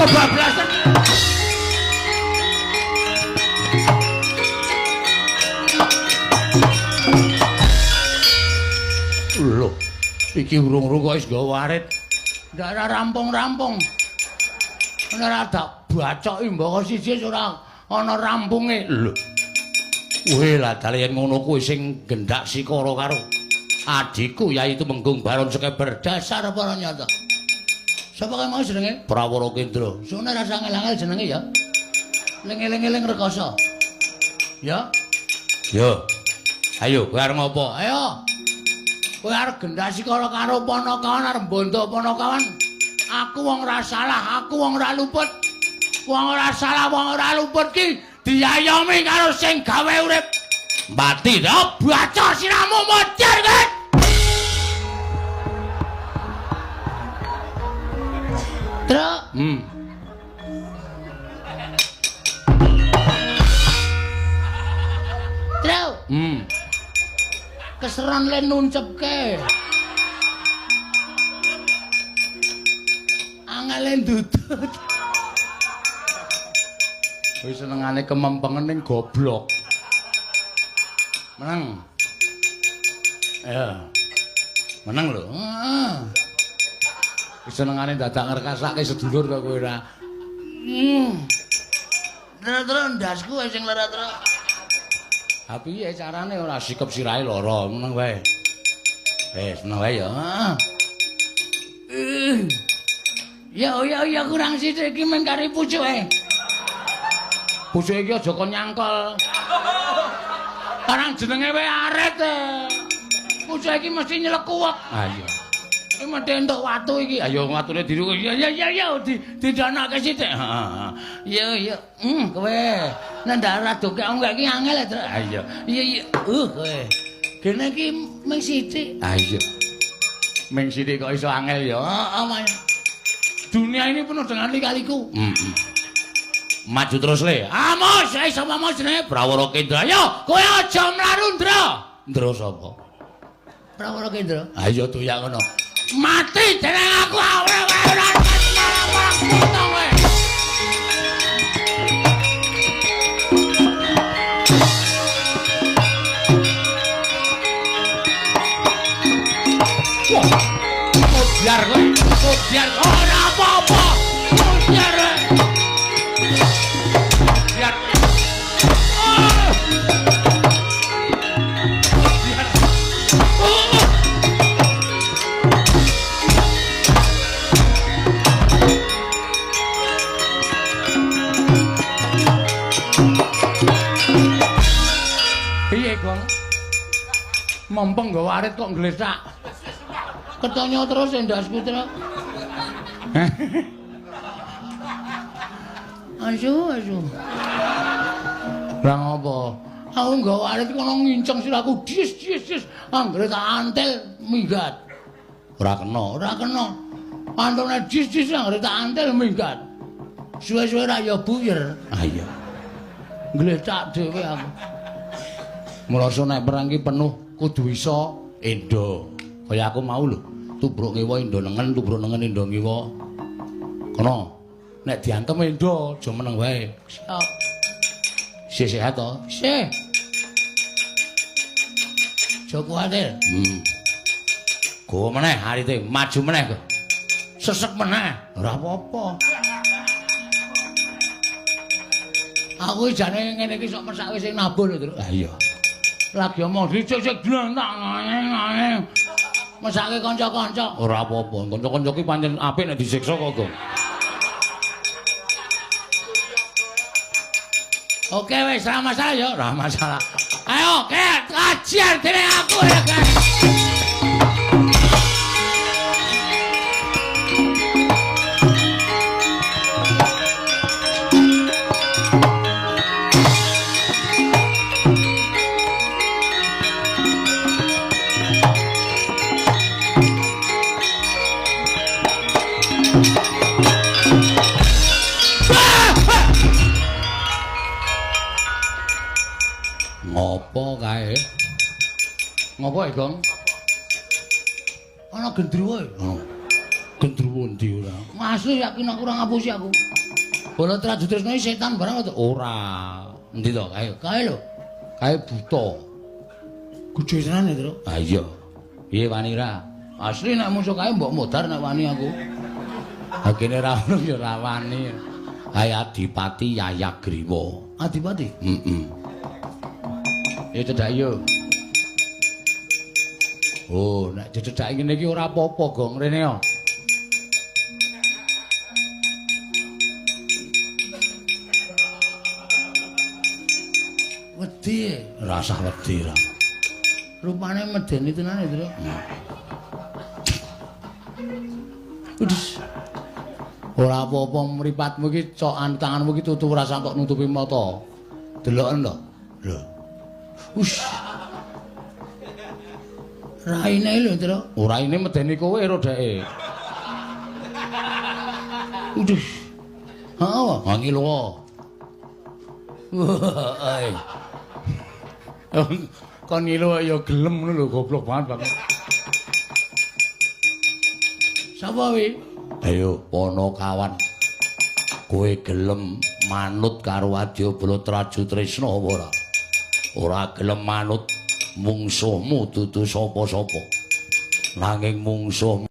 Kebablasan. Lho, iki urung-urung kok wis nggawa arit. Ndak ora rampung-rampung. Ora tak bacoki mbaka siji ora ana rampunge. Lho. Weh, lah dalah yen ngono kuwi sing gendak sikara karo adhiku yaitu Menggung Baron Sekeber dasar para nyata. Sapa kae mau jenenge? Prawara Kendra. Sune rasa angel-angel jenenge ya. Ling-eling-eling rekoso. Ya. Yo. Ayo, kowe arep ngopo? Ayo. Kowe arep gendak sikara karo Panakawan arep mbondo Panakawan. Aku wong ora salah, aku wong ora luput. Wong ora salah, wong ora luput ki diayomi karo sing gawe urip. Mati to, baca siramu modar kowe. Truk. Truk. Keseran le nuncepke. Angele ndudut. Wis senengane kemempengen ning goblok. Meneng. Ya. Meneng lho. Heeh. Wis senengane dadak ngrekasake sedulur to kowe ora. Terus ndasku wae sing lara terus. Ha piye carane ora sikep sirahe lara, meneng wae. Wis, meneng wae ya. Heeh. Ya ya ya kurang sithik iki mung kari pucuke. Pucuke iki aja kon nyangkol. Karang jenenge wae arit e. Pucuke iki mesti nyelekuwek. Ha iya. Iki mesti entuk watu iki. Ayo watune diru. Ya ya ya ya didanake sithik. Heeh. Ya ya. Kowe. Nek ndak ora dokek engko iki angel e, Truk. Ha iya. Iya iya. Kowe. Gene iki mung sithik. Ha iya. Mung sithik kok iso angel ya. Heeh, Mas. Dunia ini penuh dengan lika-liku. Maju terus le. Amos, ae sapa mau jenenge? Prawara Kendra. Ayo, kowe aja mlaru, Ndra. Ndra sapa? Prawara Kendra. Ayo tuyak ngono. Mati jeneng aku ora ora marang potong kowe. Wah, biar kowe, biar ora apa-apa. Biar. Biar. Biar. Piye, Gong? Mempeng nggawa arit kok nglesak. Ketonyo terus endasku, Truk. Asu, asu. Lah ngopo? Aku nggawa arit kono nginceng siraku dis dis dis. Anggere tak antel minggat. Ora kena, ora kena. Antone dis dis anggere tak antel minggat. Suwe-suwe ra ya buyer. Ah iya. Nglecak dhewe aku. Mrasa nek perang ki penuh kudu iso endo. Kaya aku mau lho, tubruk ngiwa endo nengen, tubruk nengen endo ngiwa. Kono. Nek diantem endo, aja meneng wae. Siap. Isih sehat to? Isih. Aja kuwatir. Gowo meneh arite, maju meneh kok. Sesek meneh, ora apa-apa. Aku jane ngene iki sok mesake sing nabuh lho, Truk. Ha iya. Lagi omong dicek-cek dlentak ngene. Mesake kanca-kanca. Ora apa-apa. Kanca-kanca ki pancen apik nek disiksa kok, Gong. Oke wis, ora masalah ya, ora masalah. Ayo, kayak kajian dene aku ya, guys. Ngopo kae? Ngopo e, Gong? Ana gendruwo e. Oh. Gendruwo ndi ora? Asli yakin aku ora ngapusi aku. Bala Trajutrisna iki setan barang to? Ora. Endi to? Kae, kae lho. Kae buta. Gedhe tenan ya, Tru? Ha iya. Piye wani ra? Asli nek musuh kae mbok modar nek wani aku. Ha kene ra ono ya ora wani. Kae Adipati Yayagriwa. Adipati? Heeh. Ya cedhak yo. Oh, nek cedhak ngene iki ora apa-apa, Gong. Rene yo. Wedi, rasah wedi ra. Rupane medeni tenan ya, Tru. Udah. Ora apa-apa mripatmu iki cokan tanganmu iki tutu ora kok nutupi mata. Deloken to. Lho. Ush. Raine lho, Tru. Raine medeni kowe ro dheke. Udah. Heeh, ha ngilu. Wah. Kon ngilu ya gelem ngono lho, goblok banget banget. Sapa wi? Ayo Panakawan. Kowe gelem manut karo Adyabala Trajutrisna apa ora? Ora gelem manut mungsuhmu dudu sapa-sapa. Nanging mungsuh